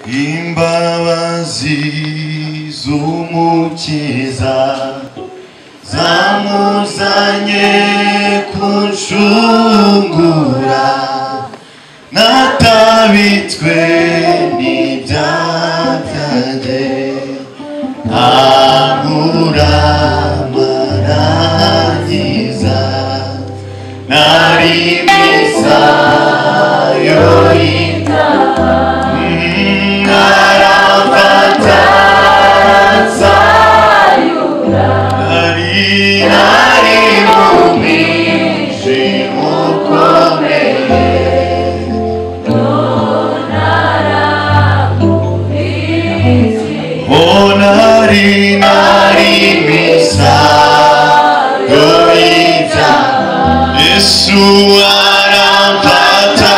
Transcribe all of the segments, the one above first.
Imbabazi z'Umukiza zamuzanye kunshungura, natabitswe n'ibyaha byanjye, ankura amarangiza, nari misayo Yesu aramfata,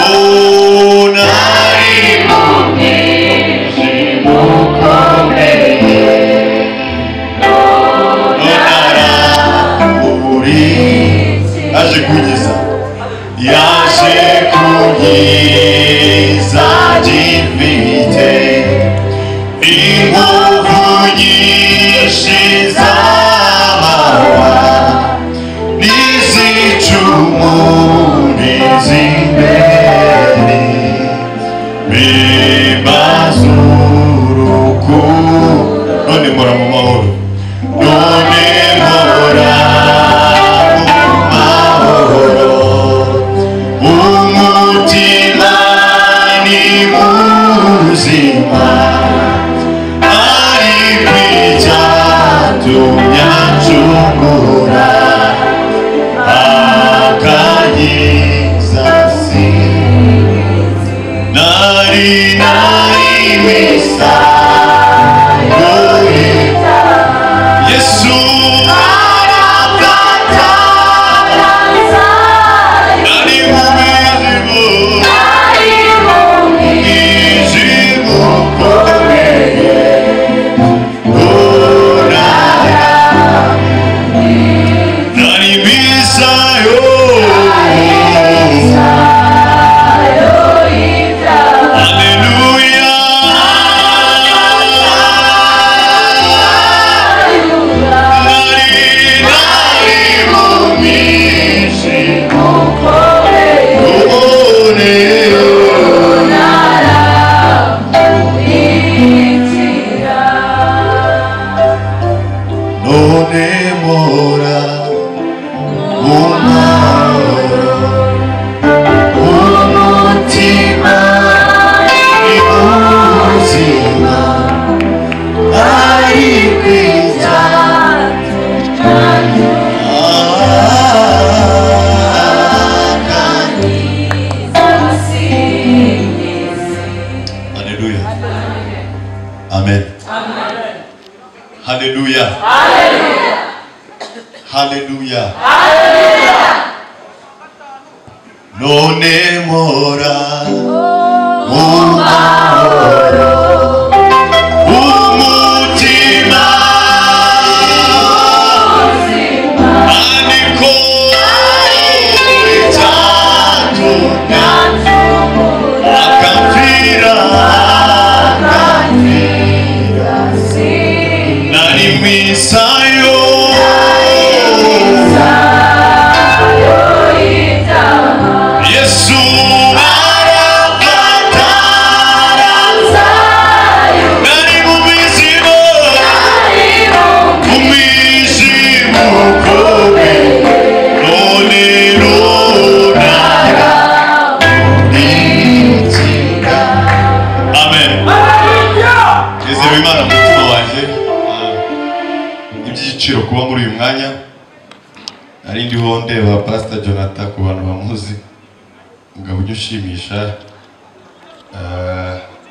oh nari mu mwijima ukomeye, none yaje kunkiza, yaje kunkiza gifite inkovu nyinshi z'amahwa n'izicumu n'iz'imbere, bimbaza urukundo, none mpora mu mahoro, none mpora mu mahoro, umutima ni muzima, ariko icyatumye ancungura akankiza si nari nari misayo Yesu aramfata, nari mu mwijima ukomeye, nari misayo, haleluya, nari nari mu mwijima ukomeye. None mpora mu mahoro, umutima ni muzima, ariko Haleluya. Amen. Haleluya. Haleluya. None mpora mu mahoro, umutima ariko icyatumye akamfira, nari misayo, Yesu aramfata, nari mu mwijima, mu mwijima ukomeye, none nunara Amen. Nezerewe Imana mu mutima wanjye, iby'igiciro kuba muri uyu mwanya. Nari ndiho ndeba Pastor Jonathan, ku bantu bamuzi, umugabo ujya ushimisha,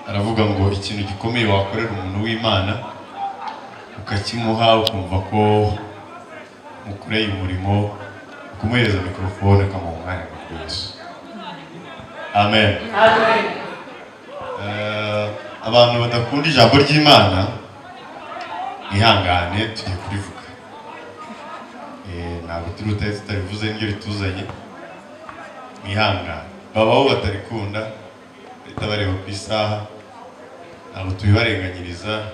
aravuga ngo ikintu gikomeye wakorera umuntu w'Imana ukakimuha, ukumva ko mukoreye umurimo, ukumuhereza mikorofone ukamuha umwanya ngo Yesu. Amen. Abantu badakunda ijambo ry'Imana mwihangane, tugiye kurivuga. Ntabwo turi butahe tutarivuze, niryo rituzanye, mwihangane. Babaho batarikunda, bahita bareba ku isaha, ntabwo tubibarenganyiriza,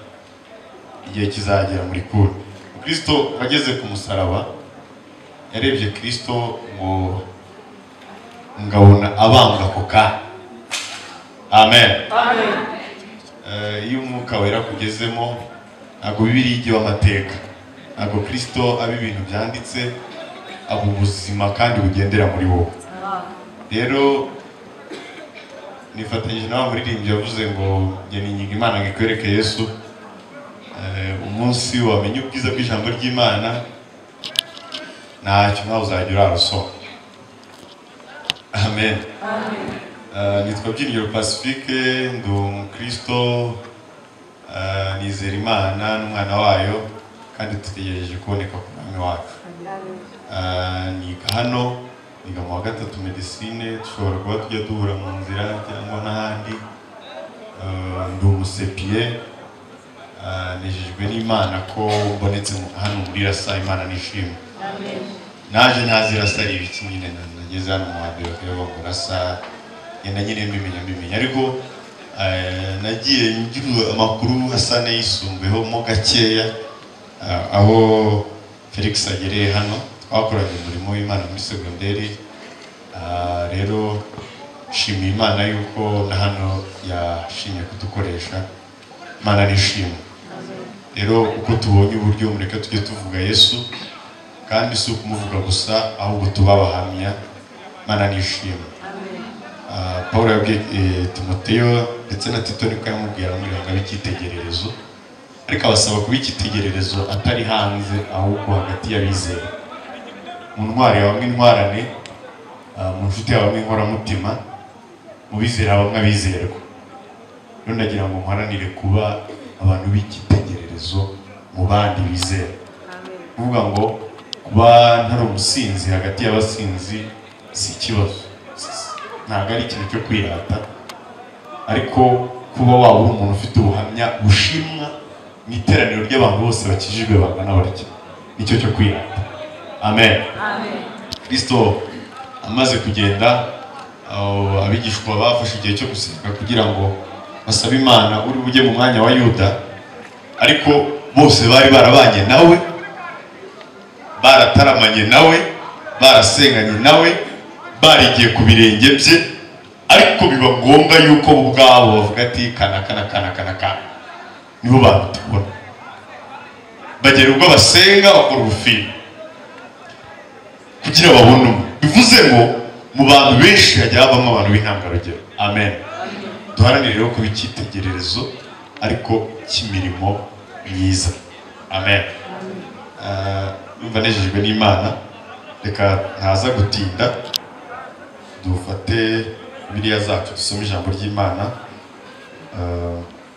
igihe kizagera muri kunda. Kristo ageze ku musaraba yarebye Kristo ngo ngabona abambwa ako kanya. Amen. Iyo umwuka wera kugezemo ntabwo Bibiliya igiye amateka, ntabwo Kristo aba ibintu byanditse, aba ubuzima kandi bugendera muri wowe. Rero nifatanyije nawe muririmbyi yavuze ngo njye ninyiga Imana ngo ikwereke Yesu. Umunsi wamenye ubwiza bw'ijambo ry'Imana ntacyo nawe uzajya urarusoma. Amen. Nitwa Byiringiro Pacifique, ndi umukristo, nizera Imana n'umwana wayo, kandi dutegereje kuboneka ku mwami wacu. Niga hano, niga mu wa gatatu medicine, dushobora kuba tujya duhura mu nzira cyangwa n'ahandi. Ndi umusepiye, nejejwe n'Imana ko mbonetse hano muri Rasa. Imana nishimwe. Naje ntazi Rasa ari ibiki nyine, nageze hano mu wa mbere bakavuga ngo Rasa, ngenda nyine mbimenya, ariko nagiye ngira amakuru asa n'ayisumbuyeho mo gakeya. Aho Felix agereye hano twakoranye umurimo w'Imana muri segonderi. Rero nshimiye Imana yuko na hano yashimye kudukoresha. Imana nishimwe. Rero uko tubonye uburyo, mureke tujye tuvuga Yesu, kandi si ukumuvuga gusa, ahubwo tuba abahamya. Imana nishimwe. Paul yabwiye Timoteyo ndetse na Tito, niko yamubwira ngo abe icyitegererezo, ariko abasaba kuba icyitegererezo atari hanze, ahubwo hagati y'abizera. Mu ntwari habamo intwarane, mu nshuti habamo inkoramutima, mu bizera habamo abizerwa. Rero ndagira ngo mparanire kuba abantu b'icyitegererezo mu bandi bizera. Kuvuga ngo kuba ntari umusinzi hagati y'abasinzi si ikibazo, ntabwo ari ikintu cyo kwirata, ariko kuba waba uri umuntu ufite ubuhamya bushimwa mu iteraniro ry'abantu bose bakijijwe bangana batya, nicyo cyo kwirata. Amen. Kristo amaze kugenda, abigishwa bafashe igihe cyo gusenga kugira ngo basabe Imana uri bujye mu mwanya wa Yuda, ariko bose bari barabanye nawe, barataramanye nawe, barasenganye nawe, barigiye ku birenge bye, ariko biba ngombwa yuko ubwabo bavuga ati kana kana kana kana kana, nibo bantu tubona. Bagera ubwo basenga bakora ubufini kugira babone umwe. Bivuze ngo mu bantu benshi hajya habamo abantu b'intangarugero. Amen. Duharanire rero kuba icyitegererezo ariko cy'imirimo myiza. Amen. Numva nejejwe n'Imana, reka ntaza gutinda, dufate Bibiliya zacu dusome ijambo ry'Imana.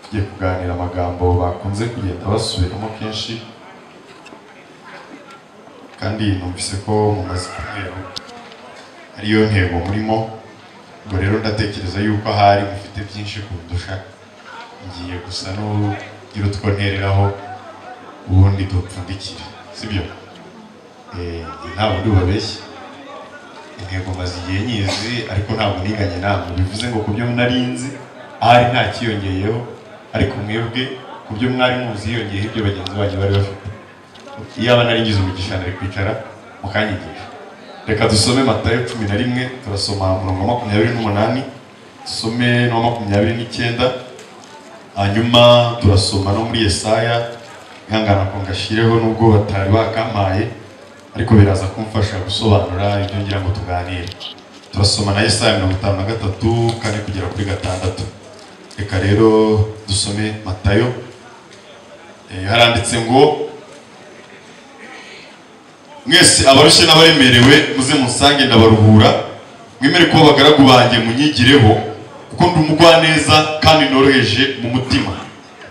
Tugiye kuganira amagambo bakunze kugenda basubiramo kenshi, kandi numvise ko mumaze kumweru ariyo ntego murimo. Ubwo rero ndatekereza yuko ahari mufite byinshi kundusha, ngiye gusa n'ugira utwo ntereraho ubundi dupfundikire, sibyo? Ntabwo ndubabeshye, intego maze igihe nyizi, ariko ntabwo niganye namwe. Bivuze ngo ku byo narinzi ahari nta kiyongeyeho, ariko mwebwe ku byo mwari muzi yiyongeyeho ibyo bagenzi banyu bari bafite. Iyaba nari ngize umugisha nari kwicara mukanyigisha. Reka dusome Matayo 11, turasoma umurongo wa 28, dusome no 29, hanyuma turasoma no muri Yesaya. Ihangana ko ngashireho nubwo batari bakampaye, ariko biraza kumfasha gusobanura ibyo ngira ngo tuganire. Turasoma na Yesaya 53 4 kugera kuri 6. Reka rero dusome Matayo. Haranditse ngo mwese abarushye n'abaremerewe muze musange ndabaruhura, mwemere kuba abagaragu banjye munyigireho, kuko ndi umugwaneza kandi noroheje mu mutima,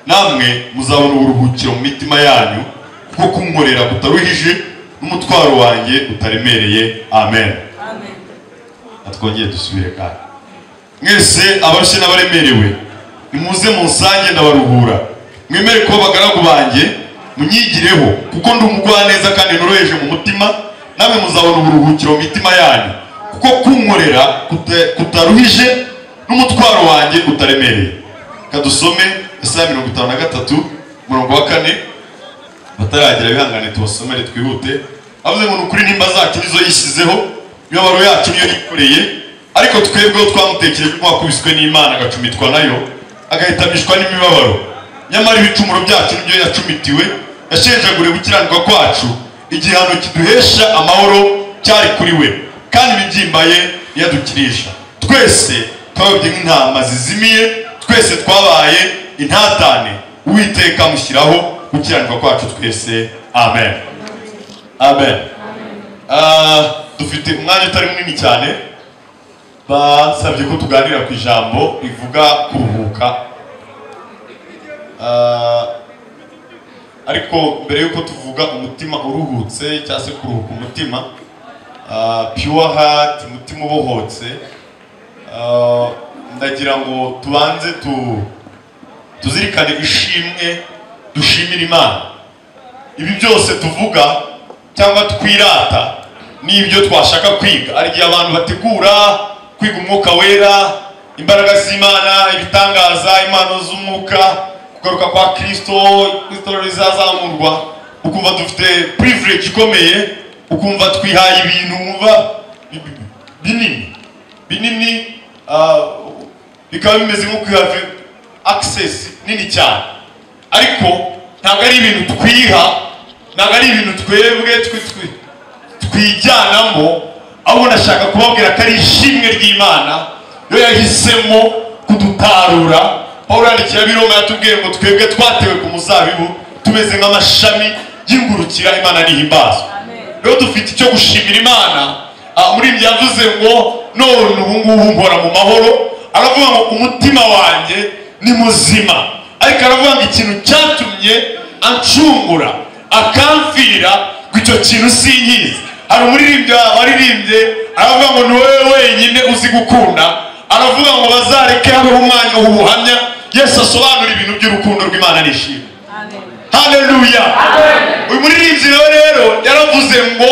namwe muzabona uburuhukiro mu mitima yanyu, kuko kunkorera kutaruhije n'umutwaro wanjye utaremereye. Amen. Twongeye dusubire kandi. Mwese abarushye n'abaremerewe nimuze munsange ndabaruhura, mwemere kuba abagaragu banjye munyigireho, kuko ndi umugwaneza kandi noroheje mu mutima, namwe muzabona uburuhukiro mu mitima yanyu, Kuko kunkorera kutaruhije n'umutwaro wanjye utaremereye. Kadusome Yesaya 53 umurongo wa 4, bataragira bihangane tubasomere twihute. Avuze ngo nukuri nimba zacu nizo yishyizeho, imibabaro yacu niyo yikoreye, ariko twebwe twamutekereje ko wakubiswe n'Imana agacumitwa nayo, agahitamishwa n'imibabaro. Nyamara ibicumuro byacu nibyo yacumitiwe, yashenjaguriwe gukiranirwa kwacu, igihano kiduhesha amahoro cyari kuri we, kandi imibyimba ye yadukirisha. Twese twababye nk'intama zizimiye, twese twabaye intatane, Uwiteka amushyiraho gukiranirwa kwacu twese. Amen. Amen. Dufite umwanya utari munini cyane, basabye ko tuganira ku ijambo rivuga kuruhuka. Ariko mbere yuko tuvuga umutima uruhutse cyangwa se kuruhuka umutima, pure heart, umutima ubohotse, ndagira ngo tubanze tuzirikane ishimwe dushimira Imana. Ibi byose tuvuga cyangwa twirata n'ibyo twashaka kwiga. Ari igihe abantu bategura kwiga umwuka wera, imbaraga z'Imana, ibitangaza, impano z'umwuka, kugaruka kwa Kristo, Kristo rizazamurwa, ukumva dufite privilege ikomeye, ukumva twihaye ibintu wumva binini binini, bikaba bimeze nko kwiha access nini cyane. Ariko ntabwo ari ibintu twiha, ntabwo ari ibintu twebwe twijyanamo, ahubwo ndashaka kubabwira ko ari ishimwe ry'Imana yo yahisemo kudutarura. Pawulo yandikiye ab'i Roma yatubwiye ngo twebwe twatewe ku muzabibu tumeze nk'amashami y'ingurukira, Imana nihimbazwe. Rero dufite icyo gushimira Imana. Muri ibyo yavuze ngo none ubu ngubu nkora mu mahoro, aravuga ngo umutima wanjye ni muzima, ariko aravuga ngo ikintu cyatumye ancungura akamfira ngo icyo kintu sinkizi. Hari umuririmbyi waririmbye aravuga ngo ni wowe wenyine uzi gukunda, aravuga ngo bazareke habeho umwanya w'ubuhamya, Yesu asobanura ibintu by'urukundo rw'Imana nishimwe. Haleluya. Uyu muririmbyi nawe rero yaravuze ngo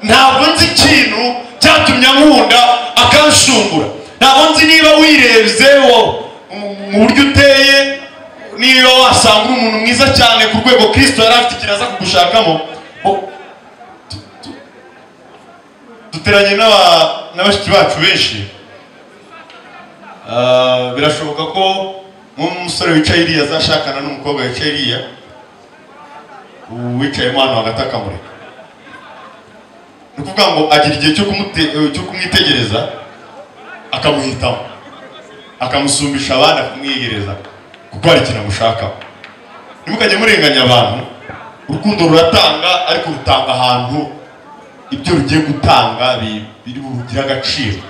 ntabwo nzi ikintu cyatumye ankunda akanshungura, ntabwo nzi niba wirebye mu buryo uteye, niba wasanga uri umuntu mwiza cyane ku rwego Kristo yari afite ikintu aza kugushakamo. Duteranye n'abashiki bacu benshi, birashoboka ko nk'umusore wicaye iriya azashakana n'umukobwa wicaye iriya, wicayemo hano hagati akamureka. Ni ukuvuga ngo agira igihe cyo kumwitegereza, akamuhitamo, akamusumbisha abandi, akamwiyegereza, kuko hari ikintu amushakaho. Ntimukajye murenganya abantu. Urukundo ruratanga, ariko rutanga ahantu ibyo rugiye gutanga biri bugire agaciro.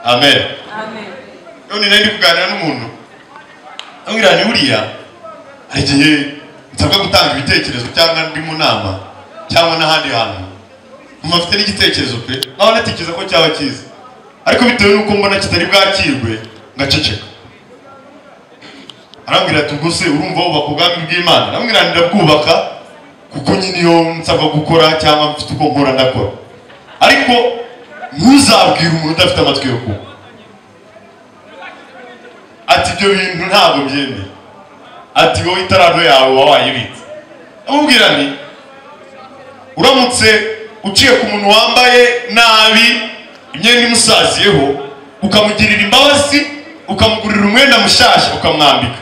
Amen. None nari kuganira n'umuntu ambwira ni buriya hari igihe nsabwa gutanga ibitekerezo cyangwa ndi mu nama cyangwa n'ahandi hantu, nkumva mfite n'igitekerezo pe, naho natekereza ko cyaba cyiza, ariko bitewe n'uko mbona kitari bwakirwe ngaceceka. Arambwira ati ubwo se urumva wubaka ubwami bw'Imana? Ndamubwira ndabwubaka kuko nyine iyo nsabwa gukora cyangwa mfite uko nkora ndakora, ariko ntuzabwire umuntu udafite amatwi yo kumva. Ati ibyo bintu ntabwo byemeye, ati wowe itaranto yawe uba wayibitse. Ndamubwira nti uramutse uciye ku muntu wambaye nabi imyenda imusaziyeho, ukamugirira imbabazi, ukamugurira umwenda mushyashya ukamwambika,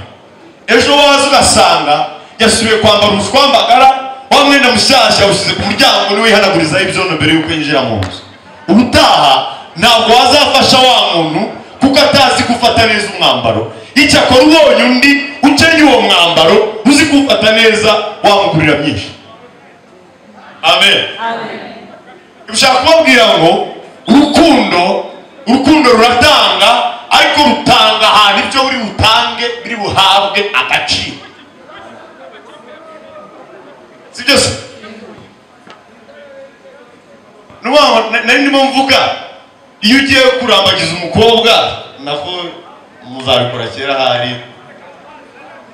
ejo waza ugasanga yasubiye kwambara ubushwambagara, wa mwenda mushyashya ushyize ku muryango niwe yihanagurizaho ibyondo mbere y'uko yinjira mu nzu. Ubutaha ntabwo wazafasha wa muntu kuko atazi gufata neza umwambaro. Icyakora ubonye undi ukennye uwo mwambaro uzi kuwufata neza, wamugurira byinshi. Amen. Ushaka kubabwira ngo urukundo ruratanga, ariko rutanga ahantu ibyo uri butange biri buhabwe agaciro. Sibyo se? Nari ndimo mvuga iyo ugiye kurambagiza umukobwa, nako muzabikora kera hari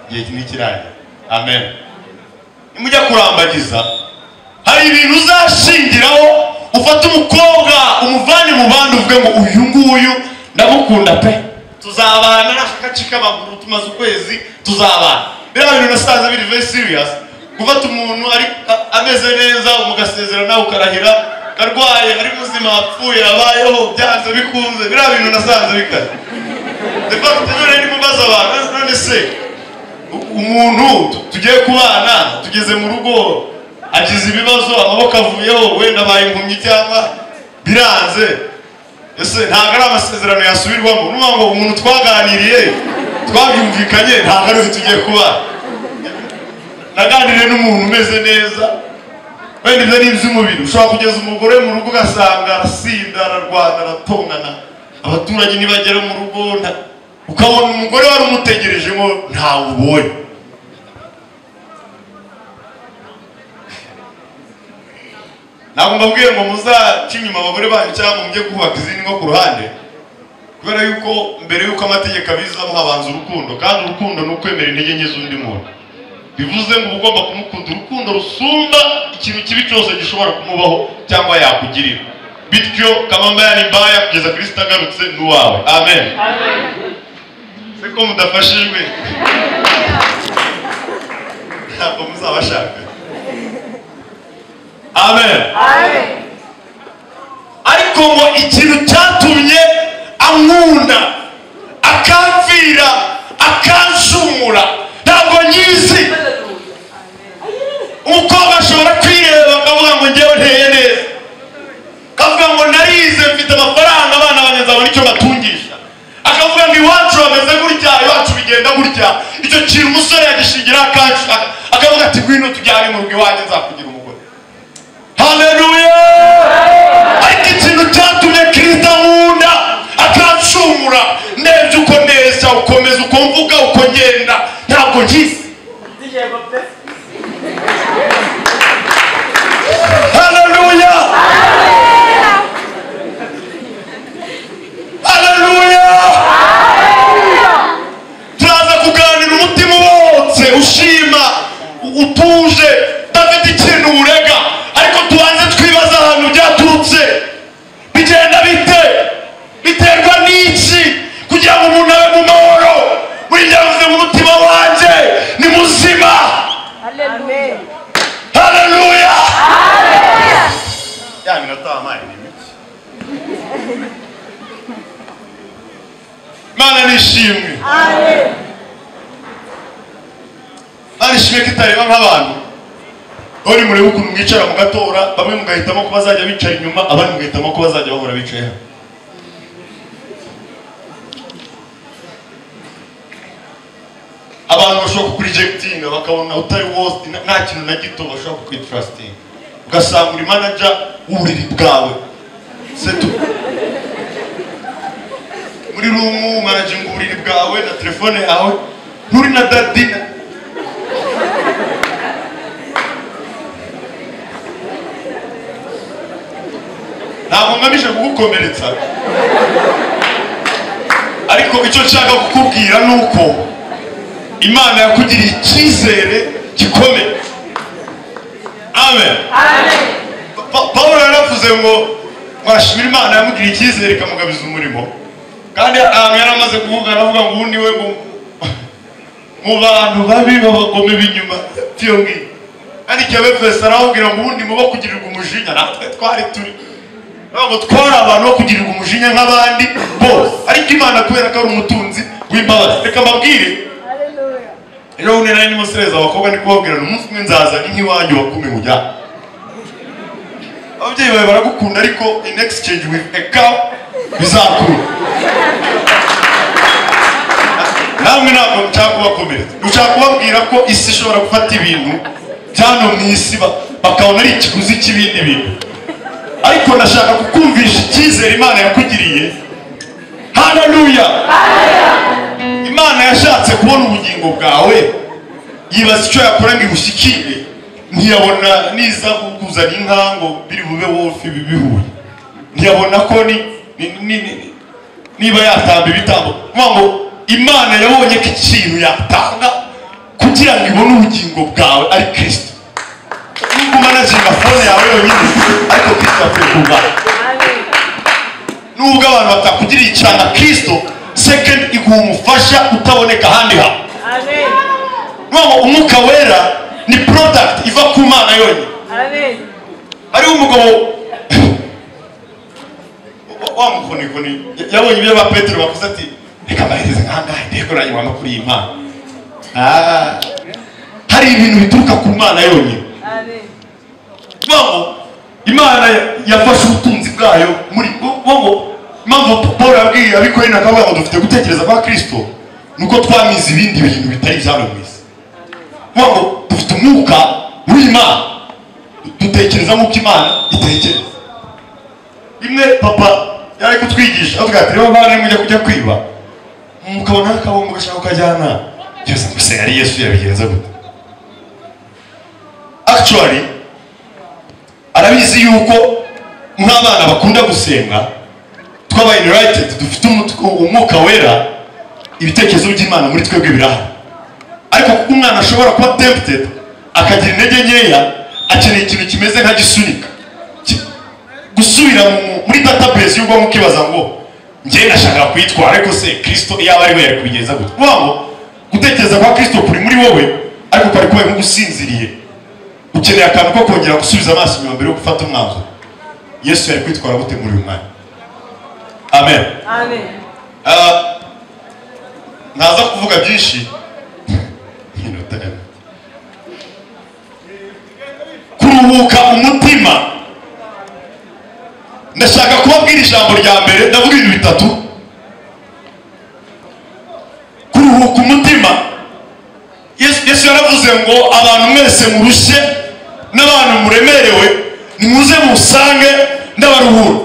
igihe ntikirangira. Amen. Nimujya kurambagiza hari ibintu uzashingiraho ufate umukobwa umuvane mu bandi uvuge ngo uyu nguyu ndamukunda pe, tuzabana nashaka amaguru tumaze ukwezi tuzabana. Biriya bintu nasanze biri very serious. Gufata umuntu ari ameze neza mugasezerana ukarahira karwaye ari muzima apfuye abayeho byanze bikunze, biriya bintu nasanze bikaze. De fact none ni mubaza abantu, none se umuntu tugiye kubana tugeze mu rugo agize ibibazo amaboko avuyeho wenda abaye impumyi cyangwa biranze, ese ntabwo ari amasezerano yasubirwamo? Nuvuga ngo umuntu twaganiriye twabyumvikanye ntabwo ari we tugiye kubana. Naganiriye n'umuntu umeze neza, wenda ibyo ni iby'umubiri. Ushobora kugeza umugore mu rugo ugasanga arasinda, ararwana, aratongana, abaturage ntibagera mu rugo, ukabona umugore wari umutegerejemo ntawe ubonye. Ntabwo mbabwiye ngo muzace inyuma abagore banyu cyangwa mujye kubaka izindi ngo ku ruhande, kubera yuko mbere yuko amategeko abizamo habanza urukundo, kandi urukundo ni ukwemera intege nke z'undi muntu. Bivuze ngo ugomba kumukunda urukundo rusumba ikintu kibi cyose gishobora kumubaho cyangwa yakugirira. Bityo kamamba yani mbaya kugeza Kristo agarutse n'uwawe. Amen. Siko mudafashijwe ntabwo muzabashaka. Amen. Ariko ngo ikintu cyatumye ankunda akamvira akanshumura ntabwo nyizi. Umukobwa ashobora kwireba akavuga ngo njyewe nteye neza, akavuga ngo narize mfite amafaranga abana banjye nzabona icyo batungisha, akavuga ngo iwacu bameze gutya, iwacu bigenda gutya. Icyo kintu umusore yagishingira akavuga ati ngwino tujyane mu rugo iwanjye nzakugira umugore. Haleluya! Ariko ikintu cyatumye Kristo ankunda akanshumura, ndebye uko neza, ukomeza uko mvuga, uko ngenda, ntabwo nkizi. Haleluya! Haleluya! Turaza kuganira umutima wose ushima, utuje, udafite ikintu urega, ariko tubanze twibaza ahantu byaturutse, bigenda bite, biterwa n'iki kugira ngo umuntu abe mu mahoro. Buri gihe avuze mu mutima wanjye ni muzima. Haleluya! Ya minota wampaye ni mike. Imana nishimwe. Imana ishimwe ko itareba nk'abantu. Uri murebe ukuntu mwicara mugatora, bamwe mugahitamo ko bazajya bicara inyuma, abandi mugahitamo ko bazajya bahora bicaye hano. Abantu bashobora kukurejectinga bakabona utari worth, nta kintu na gito bashobora kukwintrustinga, ugasanga uri manager w'uburiri bwawe. C'est tout. Muri room managing uburiri bwawe na telefone yawe, nturi na daddy. Ntabwo ngamije kugukomeretsa, ariko icyo nshaka kukubwira ni uko Imana yakugiriye icyizere gikomeye. Amen. Pawulo yaravuze ngo mwashimira Imana yamugiriye icyizere ikamugabiza umurimo, kandi ahantu yari amaze kuvuga aravuga ngo ubu niwe mu bantu babi b'abagome b'inyuma tiyo ngiyo. Kandi Abefeso arababwira ngo ubundi mubo kugirirwa umujinya, natwe twari turi ntabwo twari abantu bo kugirirwa umujinya nk'abandi bose, ariko Imana kubera ko ari umutunzi w'imbabazi. Reka mbabwire, ejo bundi nari ndimo nsereza abakobwa ndi kubabwira umunsi umwe nzaza ni nk'iwanyu bakumi mujyana. Ababyeyi bawe baragukunda, ariko in exchange with a cow bizakura. Namwe ntabwo nshaka kubakomeretsa, nshaka kubabwira ko isi ishobora gufata ibintu byano mu isi bakabona ari ikiguzi cy'ibindi bintu, ariko ndashaka kukumvisha icyizere Imana yakugiriye. Haleluya! Imana yashatse kubona ubugingo bwawe, yibaza icyo yakora ngo igushyikire, ntiyabona niza kukuzana inka ngo biri bube wofi bihuye, ntiyabona ko niba yatamba ibitambo. Ngo Imana yabonye ko ikintu yatanga kugira ngo ibone ubugingo bwawe ari Kristo. Nubwo umanaginga phone yawe yonyine, ariko Kristo yapfuye ku bwawe. Nubwo abantu batakugiriye icyanga, Kristo second iguha umufasha utaboneka ahandi hantu. Nubwo umwuka wera ni product iva ku Mana yonyine. Hariho umugabo wa mukonikoni yabonye ibyo ba Petero bakoze, ati reka mbahereze nkangahe ndeko nanjye wama kuri iyi Mana. Hari ibintu bituruka ku Mana yonyine. Nubwo Imana yafashe ubutunzi bwayo muri bongo. Impamvu Paul yabwiye abikorera akavuga ngo dufite gutekereza kwa Kristo nuko twamize ibindi bintu bitari ibyano mu isi. Bongo dufite umwuka w'Imana, dutekereza nk'uko Imana itekereza. Rimwe papa yari kutwigisha avuga ati reba bana mujya kujya kwiba mukabona akabombo gashaka kukajyana, byose gusa yari Yesu yabigenza gute? Actually arabizi yuko nk'abana bakunda gusenga twabaye united, dufite umwuka wera, ibitekerezo by'Imana muri twebwe birahari. Ariko kuko umwana ashobora kuba tempted akagira intege nkeya, akeneye ikintu kimeze nka gisunika gusubira muri database y'ubwonko, ukibaza ngo njye nashaka kuyitwara ariko se Kristo iyaba ari we yari kubigenza gute? Kuvuga ngo gutekereza kwa Kristo kuri muri wowe, ariko kwari kubaye nk'ugusinziriye, ukeneye akantu ko kongera gusubiza amaso inyuma mbere yo gufata umwanzuro. Yesu yari kwitwara gute muri uyu mwanya? Amen. Amen. Ntaza kuvuga byinshi. Kuruhuka umutima. Ndashaka kubabwira ijambo rya mbere, ndavuga ibintu bitatu. Kuruhuka umutima. Yesu yaravuze ngo abantu mwese murushye n'abantu muremerewe nimuze musange ndabaruhura.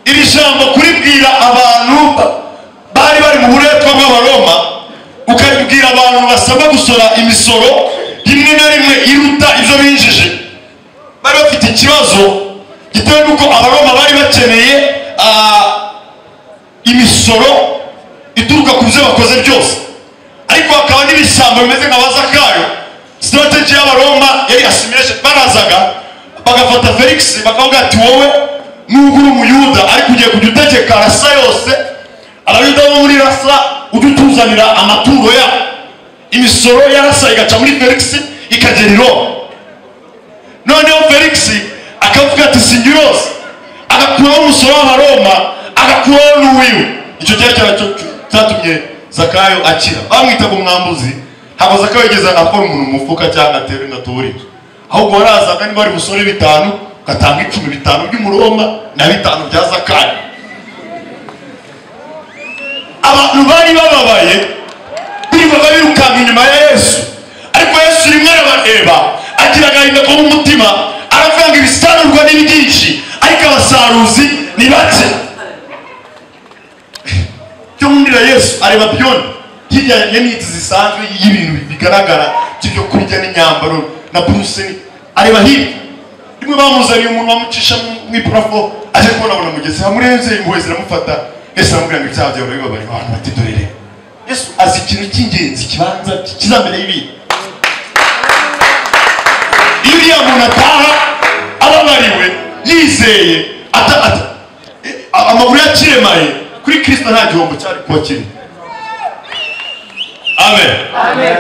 Iri jambo kuribwira abantu bari bari mu buretwa bw'Abaroma, ukaribwira abantu basabwa gusora imisoro rimwe na rimwe iruta ibyo binjije. Bari bafite ikibazo gitewe n'uko Abaroma bari bakeneye imisoro ituruka ku byo bakoze byose, ariko hakaba n'ibisambo bimeze nka Zakayo. Strategy y'Abaroma yari assimilation. Barazaga bagafata Felix bakavuga ati wowe nubwo uri umuyuda ariko ugiye kujya utegeka rasa yose, abayuda bo muri rasa ujye utuzanira amaturo ya imisoro ya rasa igaca muri Felix ikagera i Roma. Noneho Felix akavuga ati singiroze, agakuraho umusoro w'Abaroma, agakuraho n'uwiwe. Icyo cyari cyatumye Zakayo akira. Bamwitaga umwambuzi. Ntabwo Zakayo yigeze akora umuntu mu mufuka cyangwa atere ngo atubure inzu, ahubwo warazaga niba ari busore 5 ugatanga 10, 5 by'umuroma na 5 bya Zakayo. Abantu bari bababaye birirwaga birukanka inyuma ya Yesu, ariko Yesu rimwe arabareba agira agahinda ko mu mutima, aravuga ngo ibisarurwa ni byinshi ariko abasaruzi ni bake. Cyo nkundira Yesu areba beyond hirya ya needs zisanzwe y'ibintu bigaragara by'ibyo kurya n'imyambaro na buruse, areba hirya. Rimwe bamuzaniye umuntu bamucisha mu iparafo, aje kubona abona mugezi amurenze, impuhwe ziramufata. Yesu aramubwira ngo ibyaha byawe urabibabariwe. Abantu bati dorere, Yesu azi ikintu cy'ingenzi kibanza kiza mbere y'ibindi. Iyo uriya muntu ataha ababariwe yizeye amaguru yakiremaye kuri Kristo, nta gihombo cyari kuba kirimo. Amen. Amen.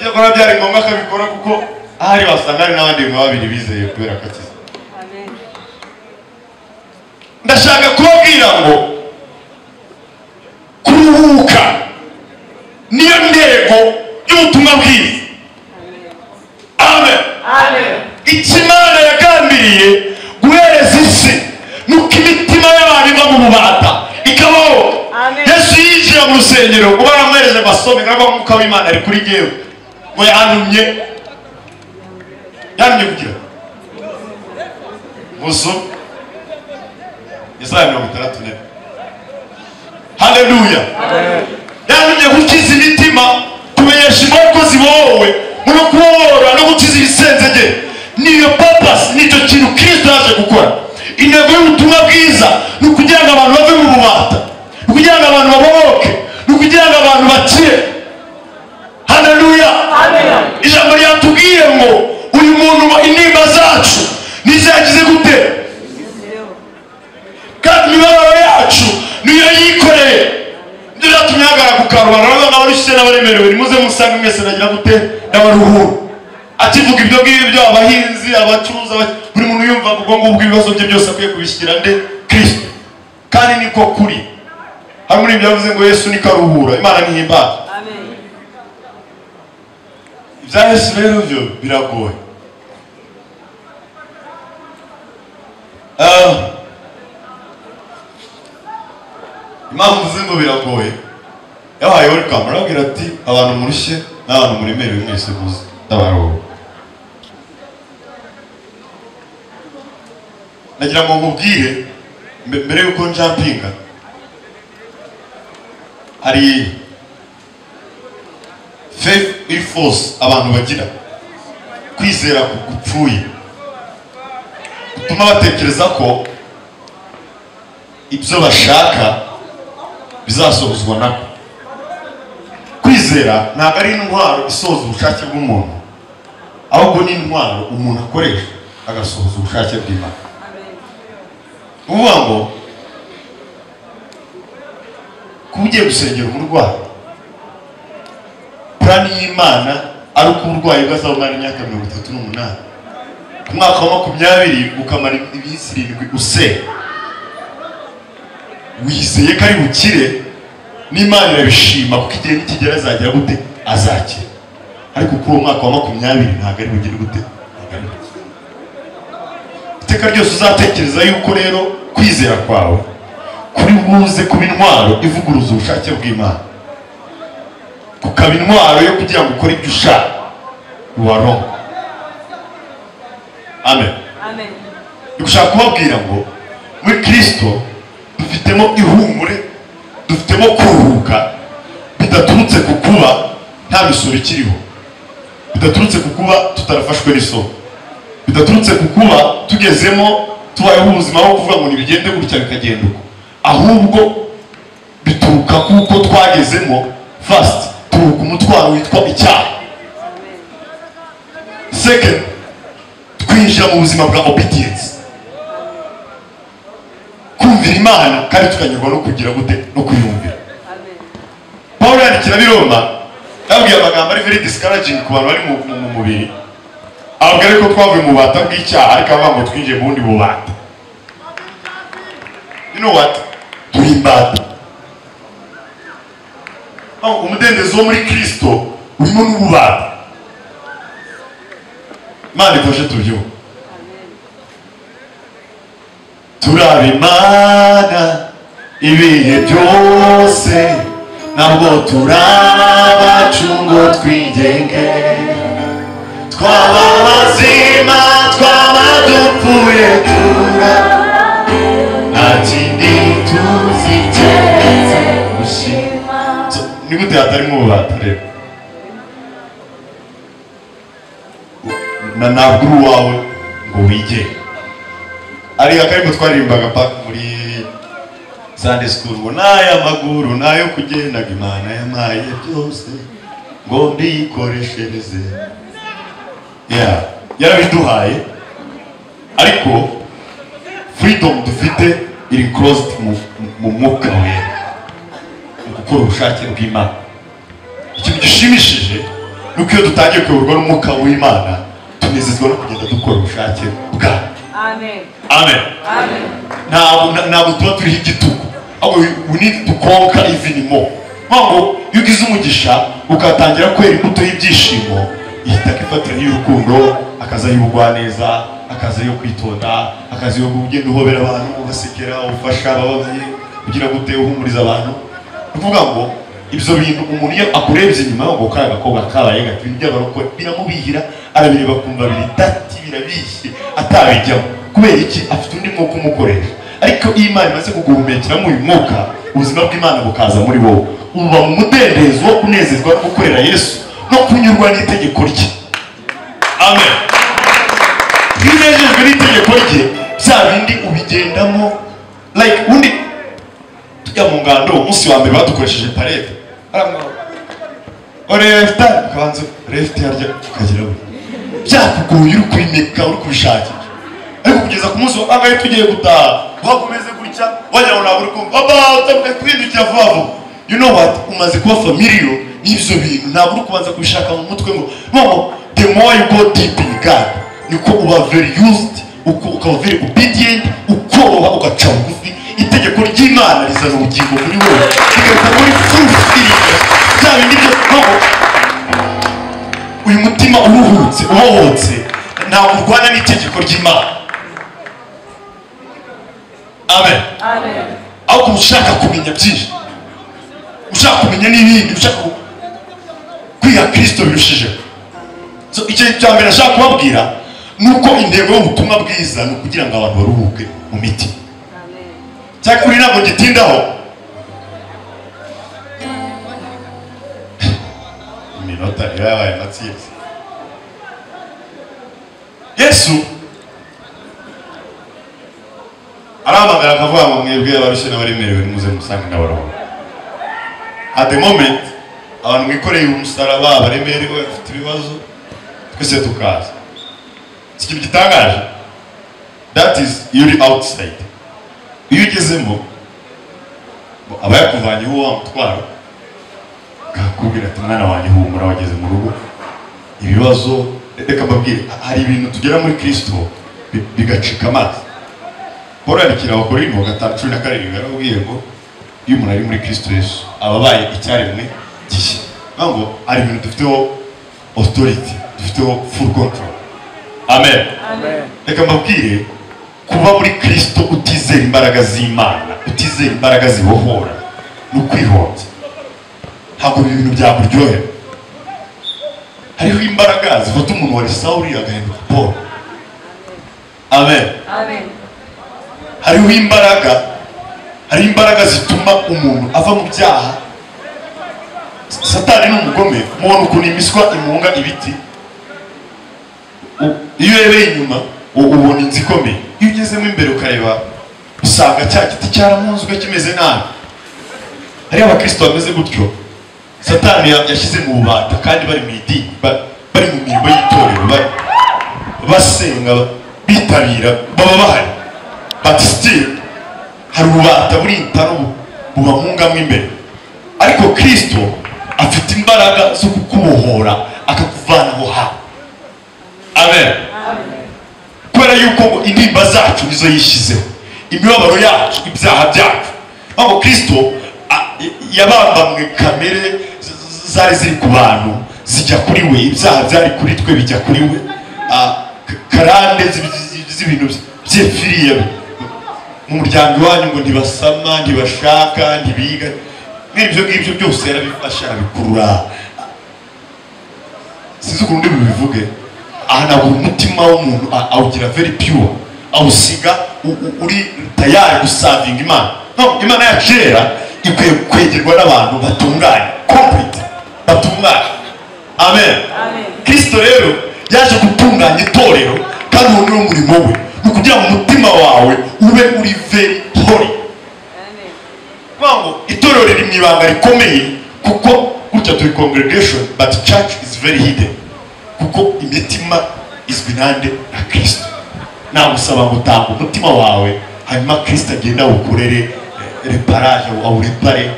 Iyo kora byari ngombwa akabikora, kuko ahari wasanga hari n'abandi babiri bizeye kubera ko akiza. Amen. Ndashaka kubabwira ngo kuruhuka niyo ntego y'ubutumwa bwiza. Amen. Amen. Icyo Imana yagambiriye guhereza isi nuko imitima y'abantu iva mu bubata ikabaho. Amen. Yesu yinjira mu rusengero ngo baramwereje amasome, ngo umwuka w'Imana ari kuri jyewe, ngo yantumye kugira muso Yesaya 64. Haleluya. Yantumye gukiza imitima, kumenyesha imbogo zibohowe, no kubohora no gukiza ibisenzege. Niyo purpose, nicyo kintu Kristo yaje gukora. Intego y'ubutumwa bwiza ni ukugira ngo abantu bave mu bubata, ni ukugira ngo abantu babohoke, ni ukugira ngo abantu bakire. Haleluya. Amen. Ijambo ryatubwiye ngo uyu muntu muremerewe, nimuze musange mwese nagira gute ndabaruhura. Akivuga ibyo ngibyo, abahinzi, abacuruza, buri muntu yumva ubwo ngubwo ibibazo bye byose akwiye kubishyira nde? Kristo. Kandi niko kuri. Hari muri ibyo yavuze ngo Yesu ni karuhura, Imana ntihimbaza. Amen. Ibya Yesu rero byo biragoye. Impamvu mvuze ngo biragoye, yabahaye welcome, arababwira ati abantu murushye n'abantu muremerewe mwese muze ndabaruhura. Nagira ngo nkubwire mbere yuko njampinga, hari faith iri force abantu bagira, kwizera gupfuye gutuma batekereza ko ibyo bashaka bizasohozwa nako. Kwizera ntabwo ari intwaro isohoza ubushake bw'umuntu, ahubwo ni intwaro umuntu akoresha agasohoza ubushake bw'Imana. Uvuga ngo kuba ugiye gusengera umurwayi, plani y'Imana ari uko uburwayi bwazabumara imyaka 38, ku mwaka wa 20 ukamara iminsi 7 usenga, wizeye ko ari bukire, n'Imana irabishima kuko igihe nikigera azagera gute? Azakira. Ariko kuri uwo mwaka wa 20 ntabwo ari bugire gute? Ntabwo ari bukire. Iteka ryose uzatekereza yuko rero kwizera kwawe kuri buze kuba intwaro ivuguruza ubushake bw'Imana, kukaba intwaro yo kugira ngo ukore ibyo ushaka, you are wrong. Amen. Amen. Ndigushaka kubabwira ngo muri Kristo dufitemo ihumure, dufitemo kuruhuka bidaturutse ku kuba nta misoro ikiriho, bidaturutse ku kuba tutarafashwe n'isoko, bidaturutse ku kuba tugezemo tubayeho ubuzima bwo kuvuga ngo nibigende gutya bikagenda uko, ahubwo bituruka kuko twagezemo. First, turuka umutwaro witwa icyaha. Second, twinjira mu buzima bwa obedience, kumvira Imana kandi tukanyurwa no kugira gute? No kuyumvira. Paul yandikira ab'i Roma, yababwiye amagambo ari very discouraging ku bantu bari mu mubiri, ababwira ariko twavuye mu bubata bw'icyaha, ariko avuga ngo twinjiye mu bundi bubata. You know what? Turi imbata. Umudendezo wo muri Kristo urimo n'ububata. Imana ifashe tubyumve. Turaba Imana ibihe byose, ntabwo turabacu ngo twigenge, twaba bazima twaba dupfuye tura, nta kindi tuzi keretse gushima. Ni gute hatarimo ububata rero? Na ntabwo uri uwawe ngo wigenge. Ari akarimo twaririmbaga paka muri Sunday school ngo n'aya maguru nayo kugendaga Imana yamaye byose ngo mbikoreshereze. Yeah, yarabiduhaye, ariko freedom dufite iri closed mu mwuka wera, mu gukora ubushake bw'Imana. Ikintu gishimishije ni uko iyo dutangiye kuyoborwa n'umwuka w'Imana tunezezwa no kugenda dukora ubushake bwayo. Amen. Amen. Amen. Ntabwo tuba turiho igitugu, ahubwo we need to conquer even more. Ntabwo iyo ugize umugisha ukatangira kwera imbuto y'ibyishimo, ihita ifatira y'urukundo, akaza y'ubugwaneza, akaza yo kwitonda, akaza yo kugenda uhobera abantu, ubasekera, ufasha abababaye, kugira gute uhumuriza abantu. Ni ukuvuga ngo ibyo bintu umuntu iyo akurebye inyuma ngo kariya gakobwa kabaye gato, ibintu by'abarokore biramubihira, arabireba akumva biritati birabishye, atabijyamo. Kubera iki? Afite undi mwuka umukoresha. Ariko iyo Imana imaze kuguhumekeramo uyu mwuka, ubuzima bw'Imana bukaza muri wowe, uba mu mudendezo wo kunezezwa no gukorera Yesu no kunyurwa n'itegeko rye. Amen. Iyo unejejwe n'itegeko rye, bya bindi ubigendamo like undi tujya mu ngando. Umunsi wa mbere badukoresheje parede, left ukabanza left harya ukagira byakugoye, uri kubimeka, uri kubishakisha, ariko kugeza ku munsi wa kangahe tugiye gutaha wakomeze gutya, wagira ngo ntabwo uri kumva, aba utavuga kwindukira vuba vuba. You know what? Umaze kuba familiar n'ibyo bintu, ntabwo uri kubanza kubishaka mu mutwe ngo no. The more you go deep in God, niko uba very used, ukaba very obedient, ukoroha, ugaca bugufi. Itegeko ry'Imana rizana ubugingo muri wowe, rigahita muri fruit bya bindi byo. Uyu mutima uruhutse, ubohotse, ntabwo urwana n'itegeko ry'Imana. Amen. Ahubwo ushaka kumenya byinshi, ushaka kumenya n'ibindi, ushaka kwiha Kristo birushijeho. So icyo cya mbere nashaka kubabwira ni uko intego y'ubutumwa bwiza ni ukugira ngo abantu baruhuke mu mitima. Cya kabiri ntabwo gitindaho, iminota iba yabaye matsinzi. Yesu arahamagara akavuga ngo mwebwe abarushye n'abaremerewe nimuze musange n'abaruhuka. At the moment abantu mwikoreye umusaraba, abaremerewe, bafite ibibazo, twese tukaza. Si ikintu gitangaje? That is iyo uri outside. Iyo ugezemo aba yakuvanyeho wa mutwaro, akakubwira ati mwana wanjye humura, wageze mu rugo. Ibibazo, reka mbabwire, hari ibintu tugera muri Kristo bigacika amazi. Paul yandikira Abakorinto 5:17 yarababwiye ngo iyo umuntu ari muri Kristo Yesu aba abaye icyaremwe gishya. Ngo hari ibintu dufiteho authority, dufiteho full control. Amen. Reka mbabwire, kuba muri Kristo utizera imbaraga z'Imana, utizera imbaraga zibohora, ni ukwihoza. Ntabwo ibi bintu byakuryohera. Hariho imbaraga zifata umuntu wari Sawuli agahinduka Paul. Amen. Hariho imbaraga, hari imbaraga zituma umuntu ava mu byaha. Satani ni umugome, mubona ukuntu imiswa imunga ibiti. Iyo urebeye inyuma ubona inzu ikomeye, iyo ugezemo imbere ukareba usanga cya giti cyaramunzwe kimeze nabi. Hariho abakristo bameze gutyo, Satani yashyize mu bubata, kandi bari mu idini, bari mu mirimo y'itorero, basenga, bitabira, baba bahari, but still hari ububata buri intano bubamungamo imbere. Ariko Kristo afite imbaraga zo kukubohora akakuvana aho hantu. Amen. Kubera yuko intimba zacu nizo yishyizeho, imibabaro yacu, ibyaha byacu. Aho Kristo yabambamwe kamere zari ziri ku bantu zijya kuri we, ibyaha byari kuri twe bijya kuri we, karande z'ibintu byepfiriye mu muryango wanyu ngo ntibasama, ntibashaka, ntibiga, n'ibyo ngibyo byose yarabifasha, arabikurura. Sinzi ukuntu bibivuge. Ahanagura umutima w'umuntu, awugira very pure, awusiga uri tayari gusavinga Imana. No, Imana yacu yera ikwiye kwegerwa n'abantu batunganye, complete, batunganye. Amen. Kristo rero yaje gutunganya itorero, kandi uwo niwo murimo we, ni ukugira ngo umutima wawe ube uri very holy. Ngo itorero riri mu ibanga rikomeye, kuko gutya turi congregation, but church is very hidden, kuko imitima izwi nande? Na Kristo. Nagusaba ngo utanga umutima wawe, hanyuma Kristo agenda awukorere reparage, awurepare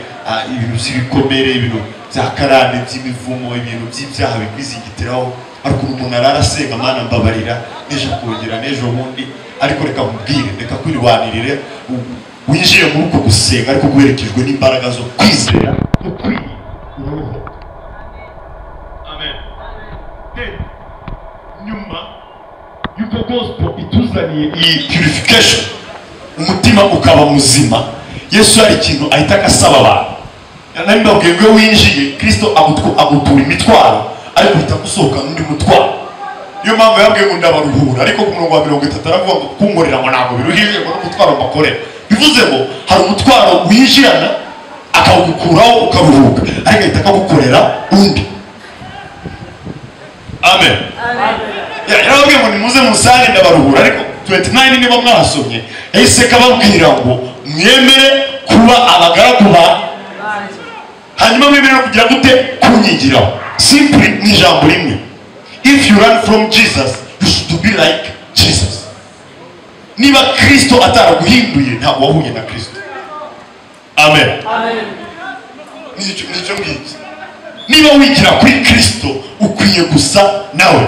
ibintu by'ibikomere, ibintu bya karande, by'imivumo, ibintu by'ibyaha bikwizingitiraho. Ariko umuntu arara asenga, Mana mbabarira, n'ejo kongera n'ejo bundi. Ariko reka nkubwire, reka kwirwanirire, winjiye muri uko gusenga ariko guherekejwe n'imbaraga zo kwizera no kwiroho. Amen. Nyuma yuko gospel ituzaniye iyi purification, umutima ukaba muzima, Yesu hari ikintu ahita asaba abantu. Nari mbabwiye ngo iyo winjiye Kristo agutura imitwaro, ariko uhita gusohoka n'undi mutwaro. Niyo mpamvu yabwiye ngo ndabaruhura, ariko ku murongo wa 30 aravuga ngo kunkorera ngo ntabwo biruhije, ngo n'umutwaro mbakorera. Bivuze ngo hari umutwaro winjirana akawugukuraho ukaruhuka, ariko ahita akagukorera undi. Amen. Yarababwiye ngo nimuze musange ndabaruhura, ariko 29 niba mwasomye yahise kababwira ngo mwemere kuba abagaragu ba, hanyuma mwemere kugira gute? Kunyigiraho. Simply ni ijambo rimwe, if you run from Jesus you should be like Jesus. Niba Kristo ataraguhinduye ntabwo wahuye na Kristo. Amen. Nicyo ngicyo. Niba wigira kuri Kristo ukwiye gusa nawe.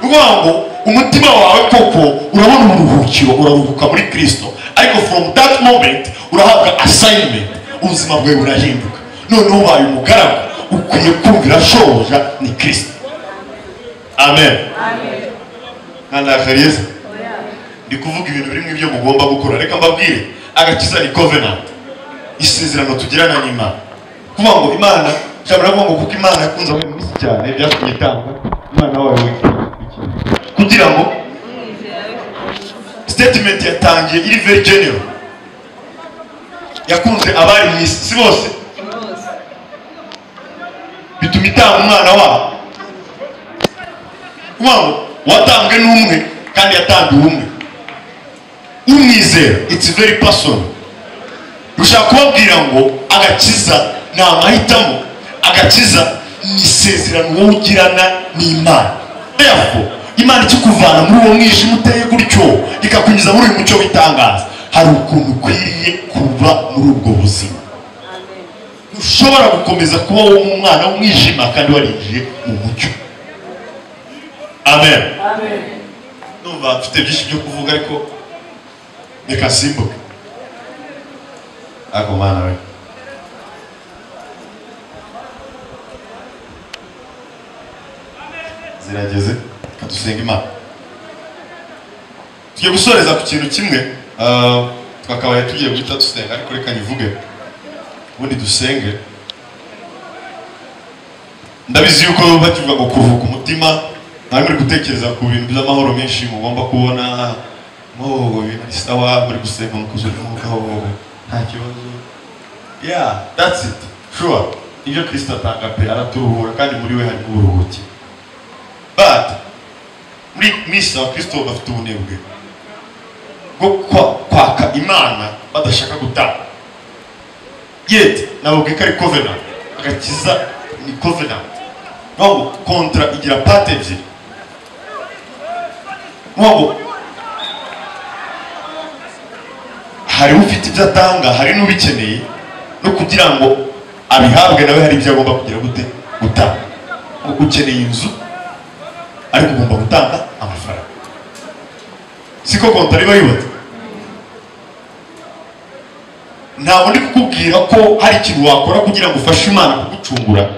Uvuga ngo umutima wawe koko urabona uburuhukiro, uraruhuka muri Kristo, ariko from that moment urahabwa assignment, ubuzima bwawe burahinduka. Noneho ubaye umugaragu, ukwiye kumvira shobuja ni Kristo. Amen. Nandakariza ndi kuvuga ibintu biri mu ibyo mugomba gukora. Reka mbabwire, agakiza ni covenant, isezerano tugirana n'Imana. Kuvuga ngo Imana, cyangwa ngo kuko Imana yakunze abantu mu isi cyane byatumye itanga Imana wawe kugira ngo statement yatangiye iri very general, yakunze abari mu isi bose, bituma itanga umwana wabo. Kuvuga ngo watambwe n'umwe kandi yatambiwe umwe, umwizera, it's very personal. Ushaka kubabwira ngo agakiza ni amahitamo, agakiza ni isezerano wowe ugirana n'Imana. Therefore Imana ikikuvana muri uwo mwijima uteye gutyo ikakunyuza muri uyu mucyo w'itangaza, hari ukuntu ukwiriye kuba muri ubwo buzima. Ushobora gukomeza kuba wowe umwana w'umwijima kandi warinjiye mu mucyo. Amen. Numva mfite byinshi byo kuvuga ariko reka simbuke. Ako mana we, zirageze, dusenga Imana. Tugiye gusoreza ku kintu kimwe, twakabaye tugiye guhita dusenga, ariko reka nyivuge ubundi dusenge. Ndabizi yuko bakivuga ngo kuruhuka umutima, mwari muri gutekereza ku bintu by'amahoro menshi mugomba kubona, ngo ibintu ni sawa, muri gusenga mukuzura umwuka, nta kibazo. Yeah, that's it. Sure, ibyo Kristo atanga pe araturuhura, kandi muri we harimo uburuhukiro. But muri misa Kristo bafite ubunebwe bwo kwaka Imana badashaka gutanga. Yet nababwiye ko ari covenant, agakiza ni covenant. Ntabwo kontra igira pate ebyiri. Ntabwo hari ufite ibyo atanga, hari n'ubikeneye, no kugira ngo abihabwe nawe hari ibyo agomba kugira gute gutanga. Ukeneye inzu ariko ugomba gutanga amafaranga, siko kontra iba yubatse. Ntabwo ndi kukubwira ko hari ikintu wakora kugira ngo ufashe Imana kugucungura,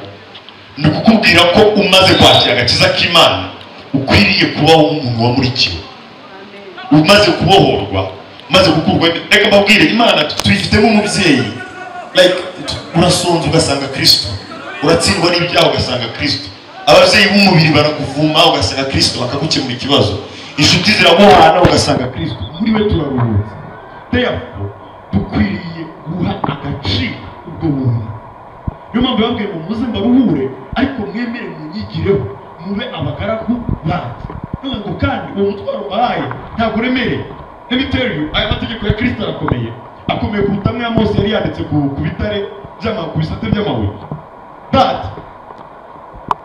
ni kukubwira ko umaze kwakira agakiza k'Imana ukwiriye kubaho nk'umuntu wamurikiwe, umaze kubohorwa, umaze gukurwa. Reka mbabwire, Imana tuyifitemo umubyeyi. Like urasonza ugasanga Kristo, uratsindwa n'ibyaha ugasanga Kristo, ababyeyi b'umubiri barakuvuma ugasanga Kristo bakagukemura ikibazo, inshuti ziraguhana ugasanga Kristo. Muri we turaruhutse. Therefore dukwiriye guha agaciro ubwo buntu. Niyo mpamvu yababwiye ngo muze mbaruhure, ariko mwemere munyigireho, mube abagaragu banjye. None ngo kandi uwo mutwaro mbahaye ntabwo uremereye. Let me tell you, aya mategeko ya Kristo arakomeye, akomeye kuruta amwe ya Mose yari yanditse ku bitare by'amabuye, ku bisate by'amabuye. But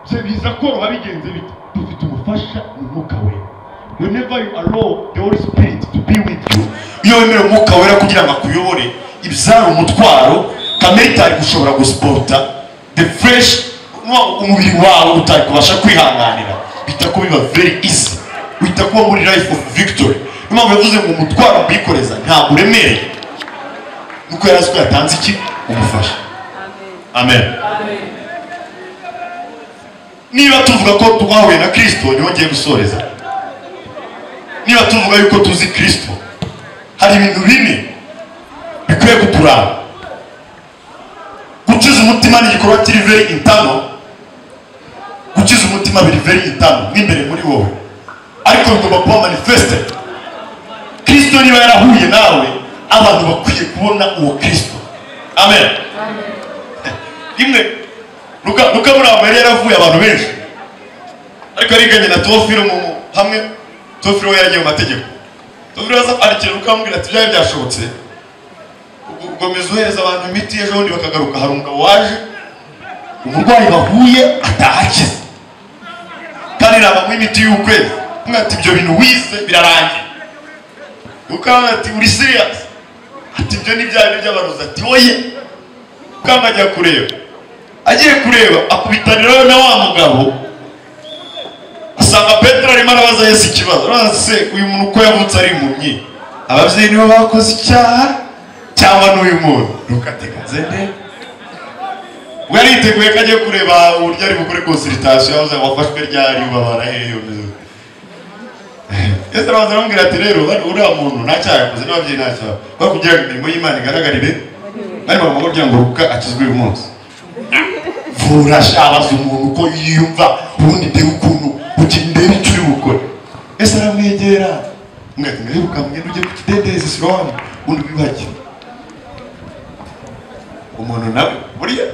byo biza koroha bigenze bite? Dufite umufasha mu Mwuka Wera. Whenever you allow the Holy Spirit to be with you, iyo wemera Umwuka Wera kugira ngo akuyobore, ibyara umutwaro kamere itari gushobora gusporta, the fresh umubiri wawe utari kubasha kwihanganira, bita ko biba very easy, bita kuba muri life of victory. Niyo mpamvu yavuze ngo umutwaro mbikoreza ntabwo uremereye, nuko yari azi ko yatanze iki? Umufasha. Amen. Niba tuvuga ko twahuye na Kristo, niho ngiye gusoreza. Niba tuvuga yuko tuzi Kristo, hari ibintu bine bikwiye kuturanga. Gukiza umutima ni igikorwa kiri very internal. Gukiza umutima biri very internal, n'imbere muri wowe, ariko bigomba kuba manifested. Kristo niba yarahuye nawe, abantu bakwiye kubona uwo Kristo. Amen. Rimwe Luka muri abo yari yaravuye abantu benshi, ariko yariganye na Teofilo mu hamwe. Teofilo we yaragiye mu mategeko. Teofilo aza kwandikira Luka amubwira ati byari byashobotse, ugomeza uhereza abantu imiti, ejo bundi bakagaruka hari umugabo waje umurwayi bahuye atahakize, kandi nabamuha imiti y'ukwezi. Umwe ati ibyo bintu wize birarangiye. Luka ati uri serious? Ati ibyo ni bya bintu by'abarozi. Ati oye. Luka ajya kureba, Agiye kureba akubitanirayo na wa mugabo, asanga Petero arimo arabaza Yesu ikibazo. Arabaza se uyu muntu uko yavutse ari impumyi, ababyeyi nibo bakoze icyaha cyangwa n'uyu muntu? Luka ati nde? We yariteguye ko agiye kureba uburyo ari bukore consultation, yavuze ngo wafashwe ryari, ubabara hehe, umeze gute? Yesu arabanza aramubwira ati rero uriya muntu nta cyaha yakoze n'ababyeyi nta cyaha, kubera kugira ngo imirimo y'Imana igaragarire, bari bagomba kugira ngo Luka akizwe uyu munsi. Vura abaza umuntu uko yiyumva, ubundi ndebe ukuntu ndebe icyo uri bukore. Yesu aramwegera ati ngaheruka mugende ujye ku kidendezi Silowamu ubundi wiyuhagire. Umuntu nawe buriya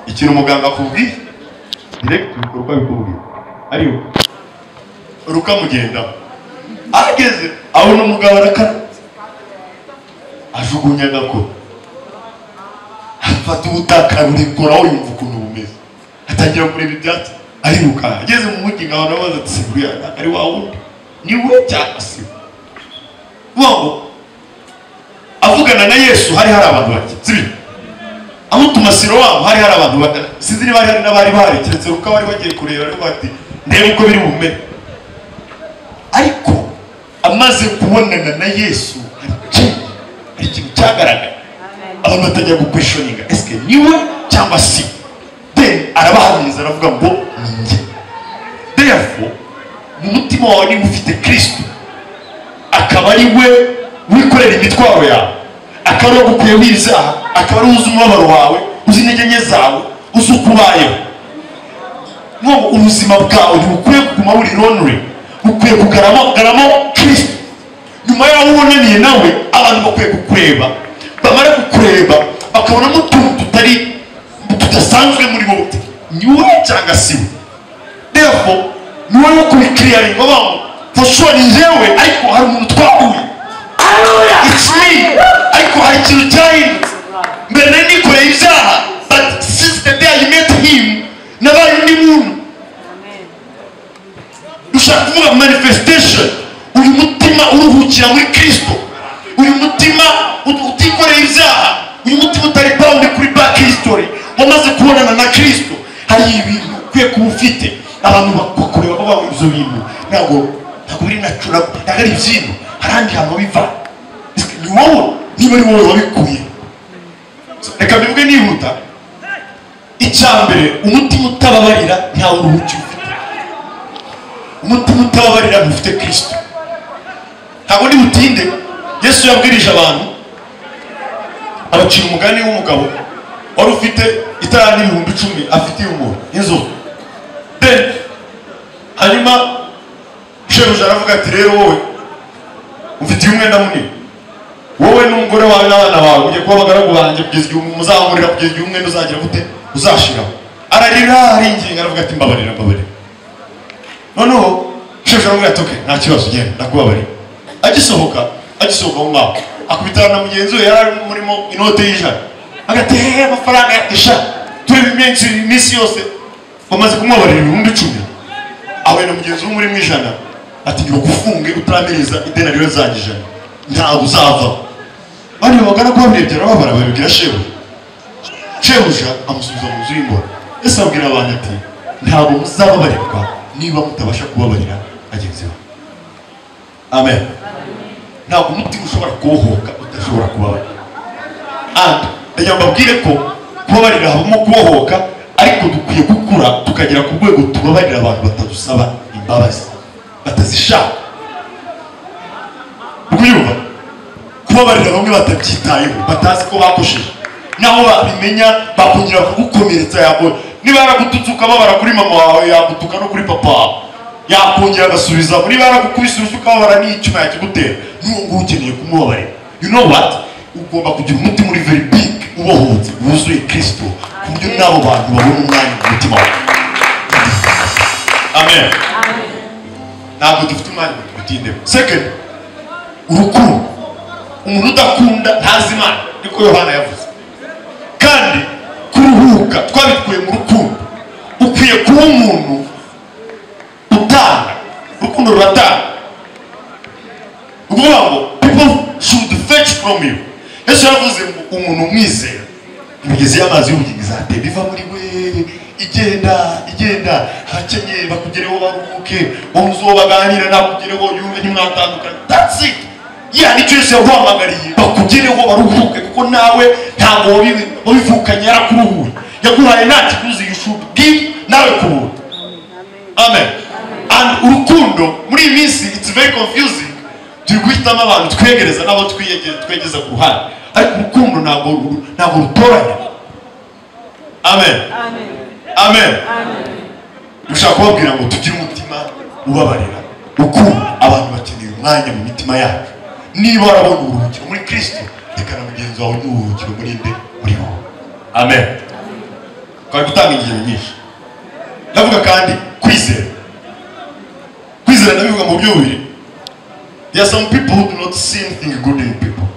ikintu umuganga akubwiye direct ibikorwa bikubwiye ariyo. Luka amugendaho, ageze abona umugabo arakara, ajugunya agakora, afata ubutaka arurikoraho, yumva ukuntu bumeze, atangira kureba ibyatsi ariruka. Ageze mu mujyi nkabona abaza ati se buriya ari wa wundi, ni we cyangwa si we? Ngo avugana na Yesu hari abantu bake, sibyo? Amutuma Silowamu hari abantu bake, sinzi niba hari n'abari bahari, keretse Luka bari bagiye kureba ariko bati ndebe uko biri bumere. Ariko amaze kubonana na Yesu hari ikintu cyagaragaye, abantu batajya gukwestioninga eske ni we cyangwa si. Then arabahamiriza aravuga ngo ni njye. Therefore mu mutima wawe niba ufite Kristo, akaba ari we wikorera imitwaro yawe, akaba ari ugukuyeho ibyaha, akaba ari uzi umubabaro wawe, uzi intege nke zawe, uzi uko ubayeho, ngo ubuzima bwawe ntibukwiye kuguma buri lonely, bukwiye kugaragaramo Kristo. Nyuma y'aho ubonaniye nawe, abantu bakwiye kukureba, bamara kukureba bakabonamo utuntu tudasanzwe muri wowe, ni wowe cyangwa si we. Therefore ni wowe wo kubikiriyaringa bavuga for sure ni njyewe, ariko hari umuntu twahuye, it's me, ariko hari ikintu cyahindutse. Mbere nari nikoreye ibyaha, but since the day I met him nabaye undi muntu. Dushaka kuvuga manifestation, uyu mutima uruhukira muri Kristo, uyu mutima utikoreye ibyaha, uyu mutima utari bound kuri back history, wamaze kubonana na Kristo. Hari ibintu ukwiye kuba ufite, abantu bakureba babaho ibyo bintu ntabwo biri natural, ntabwo ari ibyino, hari ahandi hantu biva. Ni wowe, niba ari wowe wabikuye. Reka mbivuge nihuta. Icya mbere, umutima utababarira ntawe uruhukira ufite. Umutima utababarira ntufite Kristo. Ntabwo ndi butinde. Yesu yabwirije abantu, abacira umugani w'umugabo wari ufite itara n'10,000 afitiye umuntu inzu. Then hanyuma shebuja aravuga ati rero wowe ufitiye umwenda munini, wowe n'umugore wawe n'abana bawe ugiye kuba abagaragu banjye kugeza igihe muzahurira, kugeza igihe umwenda uzagira gute uzashiraho. Ararira aringinga aravuga ati mbabarira mbabarira. Noneho shebuja aravuga ati okay nta kibazo, genda ndakubabarira. Agisohoka aho ngaho akubitana na mugenzi we yari murimo inote y'ijana, agati hehe amafaranga ya tureba iminsi yose bamaze kumubabarira 10,000. Ahuye na mugenzi we muri ijana ati ntibagufunge utaramereza idenariyo zanjye ijana, ntabwo uzava. Bari bagana ko babirebye arababara, babibwira shebuja. Shebuja amusubiza mu nzu y'ingoro. Yesu abwira abantu ati ntabwo muzababarirwa niba mutabasha kubabarira bagenzi bawe. Amen. Ntabwo umutima ushobora kubohoka udashobora kubabarira. And ndagira ngo mbabwire ko kubabarira habamo kubohoka, ariko dukwiye gukura tukagera ku rwego tubabarira abantu batadusaba imbabazi, batazishaka. Ukuyumva? Kubabarira bamwe batabyitayeho, batazi ko bakosheje, naho babimenya bakongera bakagukomeretsa. Yako niba yaragututse ukababara kuri mama wawe, yagutuka no kuri papa wawe, yakongera agasubiza. Niba yaragukubise urushyi ukababara n'icyuma yakigutera, n'uwo nguwo ukeneye kumubabarira. You know what? Ugomba kugira umutima uri very big, ubohotse, wuzuye Kristo, ku buryo n'abo bantu babona umwanya mu mutima wawe. Amen. Ntabwo dufite umwanya ngo tubitindeho. Second, urukundo. Umuntu udakunda ntazi Imana, niko Yohana yavuze. Kandi kuruhuka twabikuye mu rukundo. Ukwiye kuba umuntu utanga. Urukundo ruratanga. Ukuvuga ngo people should fetch from you. Yesu yavuze ngo umuntu umwizera Imigezi y'amazi y'ubugingo izatemba iva muri we, igenda igenda. Abakenye bakugereho baruhuke, wumve uwo baganira nakugereho yumve ntimwatandukane. That's it. Ya nicyo Yesu yaguhamagariye, bakugereho baruhuke, kuko nawe ntabwo wabivukanye, yarakuruhuye, yaguhaye nta kiguzi. You should give nawe ku buntu. Amen. And urukundo muri iyi minsi it's very confusing. Turi guhitamo abantu twegereza n'abo twegeza ku ruhande, ariko urukundo ntabwo rutoranya. Amen. Amen. Dushaka kubabwira ngo tugire umutima ubabarira, ukunda. Abantu bakeneye umwanya mu mitima yacu. Niba warabona uburuhukiro muri Kristo, reka na mugenzi wawe n'uburuhukiro muri nde, muri wowe. Amen. Twari gutanga ingero nyinshi. Ndavuga kandi kwizera. Kwizera ndabivuga mu buryo bubiri. There are some people who do not see anything good in people.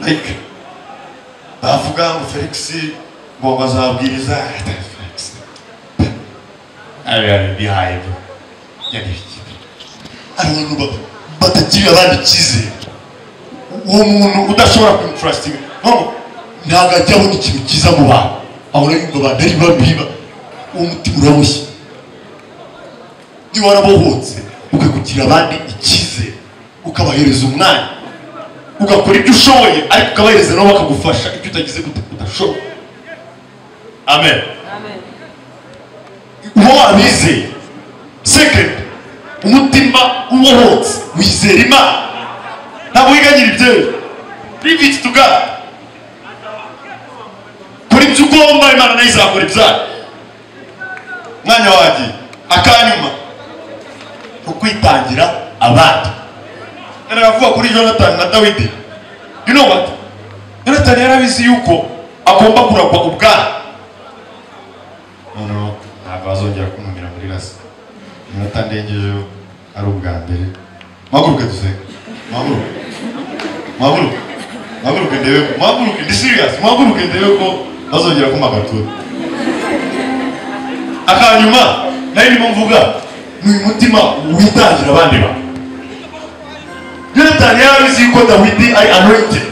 Like bavuga ngo Felix ngo bazabwiriza Felix. Ari bihaye byo. Yari iki? Ari abantu batagirira abandi icyizere. Uwo muntu udashobora kumutrustinga, no, ntabwo ajya abona ikintu cyiza mu bantu. Ahora yumva abantu ari babi. Uwo mutima uraboshye. Niba warabohotse ukakugirira abandi icyizere, ukabahereza umwanya, ugakora ibyo ushoboye, ariko ukabahereza nabo bakagufasha ibyo utagize gute, udashoboye. Amen. Uba wabizeye. Second, umutima ubohotse wizera Imana, ntabwo wiganyira ibyejo. Leave it to God. Kora ibyo ugomba, Imana nayo izakora ibyayo. Umwanya wagiye. Akanyuma, ukwitangira abandi. Naravuga kuri Jonathan na Dawidi. You know what? Jonathan yarabizi yuko agomba kuragwa ubwami. Noneho ntabwo azongera kuntumira muri rasa. Iminota ndengejeho ari ubwa mbere. Muhaguruke dusenge. Muhaguruke. Muhaguruke. Muhaguruke ndebe ko. Muhaguruke, ndi serious. Muhaguruke ndebe ko bazongera kumpa agatura. Akanyuma nari ndimo mvuga ni uyu mutima witangira abandi bantu. Jonathan yarabizi yuko Dawidi ari anointed.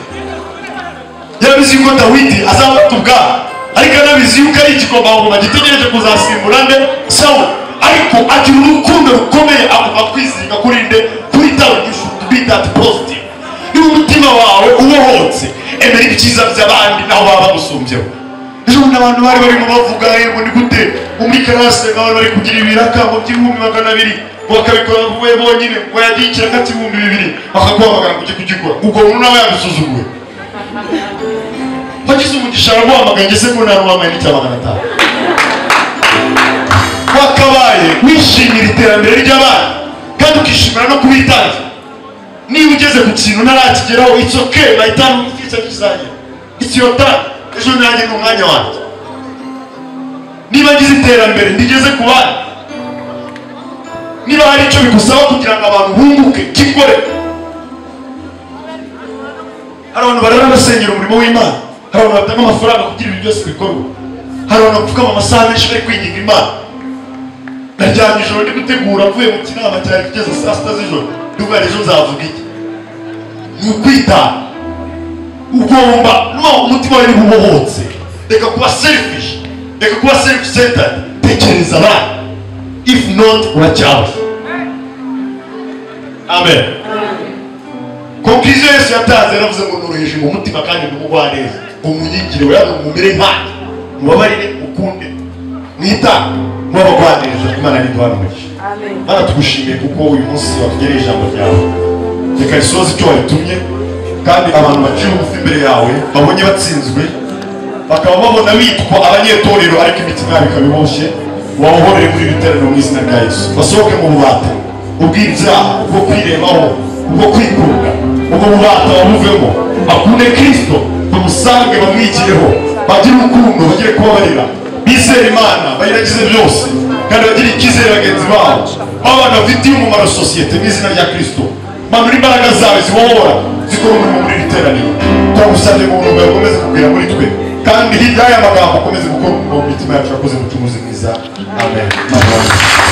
Yarabizi yuko Dawidi azafata ubwami, ariko anabizi yuko ari igikomangoma gitegereje kuzasimbura nde, Sawuli. Ariko agira urukundo rukomeye, agomba kwizirika kuri nde, kuri Dawidi. You should be that positive. Niba umutima wawe ubohotse, emera ibyiza by'abandi naho baba bagusumbyeho. Ejo bundi abantu bari barimo bavuga ngo ni gute muri karase abantu bari kugira ibiraka ngo by'ibihumbi 200, ngo bakabikora we bonyine, ngo yagiye ikiraka cy'ibihumbi 2 bakaguhamagara ngo ujye kugikora. Ubwo muntu nawe yagusuzuguye. Wagize umugisha araguhamagaye, ngeze ko nta n'uwambaye n'icya 500. Wakabaye wishimira iterambere ry'abandi kandi ukishimira no kubitangira. Niba ugeze ku kintu ntarakigeraho, it's okay, my time icyo kizagera. It's your time. Ejo nanjye ni umwanya wanjye. Niba ngize iterambere ndigeze ku bandi, niba hari icyo bigusaba kugira ngo abantu bunguke, gikore. Hari abantu barara basengera umurimo w'Imana, hari abantu batanga amafaranga kugira ibintu byose bikorwa, hari abantu bapfukama amasaha menshi bari kwinginga Imana. Naryamye ijoro ndi gutegura mvuye mu kinama cyari kugeza saa 6 z'ijoro, ndumva ejo nzavuga iki. Ni ukwitanga. Ugomba no umutima wawe ubohotse. Reka kuba selfish, reka kuba self centered, tekereza abandi. If not, uracyawe. Amen. Conclusion Yesu yatanze, yaravuze ngo noroheje mu mutima kandi ndi umugwaneza, ngo munyigire, we mumere nkanjye, mubabarire, mukunde, mwitange, mubabagwaneza. Imana niduhana umugisha. Mana, tugushimiye kuko uyu munsi watugereye ijambo ryawe. Reka risoze icyo waritumye, kandi abantu baciye bugufi imbere yawe babonye batsinzwe, bakaba babona bitwa abanyetorero ariko imitima yabo ikaba iboshye, wabohorere muri iri teraniro mu izina rya Yesu. Basohoke mu bubata ubw'ibyaha, ubwo kwirebaho, ubwo kwikunda, ubwo bubata babuvemo, bakunde Kristo, bamusange, bamwigireho, bagire urukundo, bagire kubabarira, bizere Imana, bayiragize byose, kandi bagire icyizere bagenzi babo, abantu bafitiye umumaro sosiyete mu izina rya Kristo. Manura imbaraga zawe zibohora, zikora umurimo muri iri teraniro. Turagusabye ngo ubuntu bwawe bukomeze kugwira muri twe, kandi hirya y'aya magambo ukomeze gukora umurimo mu mitima yacu. Yakoze Mucunguzi mwiza. Amen. Imana ibahe.